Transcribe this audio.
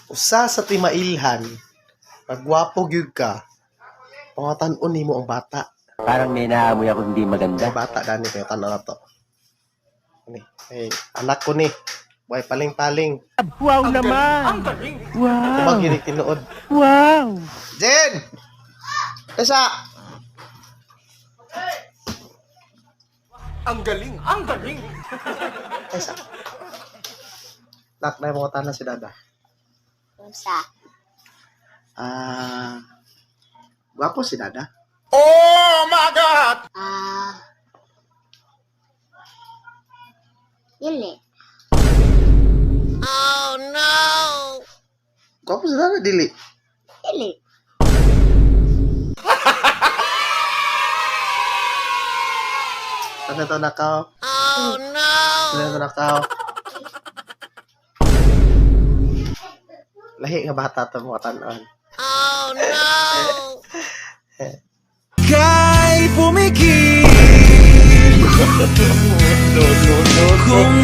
Usa sa timailhan, pag gwapo gyud ka, pangatan-on nimo ang bata. Parang may naamoy ako hindi maganda. Ang bata gani kayo tan-aw na to. Ani, ay anak ko ni. Buhay paling-paling. Wow naman! Wow! Kumag yun tinuod. Wow! Jen! Tesa! Ang galing! Ang galing! Tesa. Nak, na mga tanan si Dada. Unsa? Ah, gwapo si Dada. Oh my God! Ah. Dili. Gwapo si Dada, dili. Dili. Ano to nakaw? Oh no! Ano to nakaw? Lahi nga bata to mga tanon. Kay pumikit. Kung